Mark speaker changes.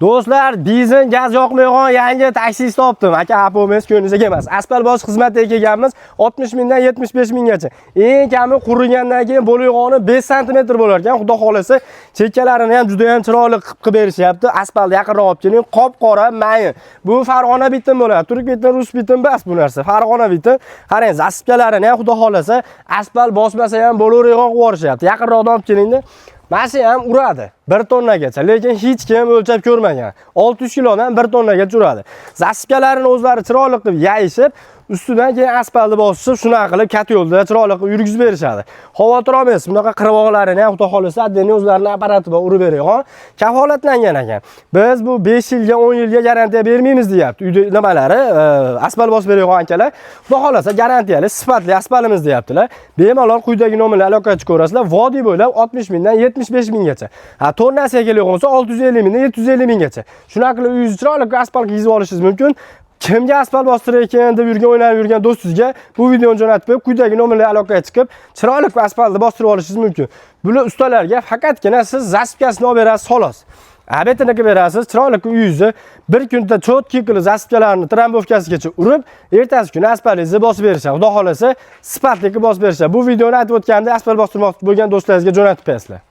Speaker 1: Do'stlar, benzin, gaz yoqmaydigan yangi taksist topdim. Aka, xafa ko'nglingiz emas. Asfalt bosish xizmatiga kelganmiz. 60 mingdan 75 minggacha. Eng kami qurigandan keyin bo'lag'oni 5 sm bo'lar ekan. Xudo xolasa, chekkalarini ham juda ham chiroyli qilib berishyapti. Asfaltni yaqinroq olib keling, qop-qora mayin. Bu Farg'ona bitim bo'ladi. Turk bitim, rus bitim bas bu narsa. Farg'ona bitim. Qarang, засыпка larini ham xudo xolasa, asfalt bosmasa ham bo'laveradigan qilib yuborishyapti. Yaqinroqdan olib kelingda. Mana ham uradi 1 tonnagacha, lekin hech kim o'lchab ko'rmagan. 600 kilodan 1 tonnagacha uradi. Засыпка larini o'zlari chiroyli qilib yayishib, ustidan keyin asfaltni bosishib, shunaqa qilib katta yo'lda chiroyli qilib yurgizib berishadi. Xavotir olmaysiz, bunaqa qirg'oqlarini ham xudo xolasa отдельный o'zlarini apparati bor urib beradigan, kafolatlangan ekan. Biz bu 5 yilga, 10 yilga garantiya bermaymiz deyapti. Uyda nimalari, asfalt bosib beradigan akalar, xudo xolasa garantiyali, sifatli asfaltimiz deyaptilar. Bemalol quyidagi nomerlar aloqaga ko'rasizlar. Vodiy bo'ylab 60 mingdan 75 minggacha. Ha, tonnasiga keladigan bo'lsa 650 mingdan 750 minggacha. Shunaqa qilib uyingizni chiroyli asfalt kiygizib olishingiz mumkin. Kimga asfalt bostirar ekan deb yurgan, o'ylanib yurgan do'stingizga bu videoni jo'natib qo'yib, quyidagi nomerlarga aloqaga chiqib, chiroyli asfaltni bostirib olishingiz mumkin. Bular ustalarga faqatgina siz засыпка sini olib berasiz xolos. Обед ini qilib berasiz, chiroyli uyingizni bir kunda чётко qilib засыпка larni трамбовка sigacha urib, ertasi kuni asfaltingizni bosib berishadi. Xudo xolasa, sifatli qilib bosib berishadi. Bu videoni aytib o'tganimda asfalt bostirmoqchi bo'lgan do'stlaringizga jo'natib qo'yasizlar.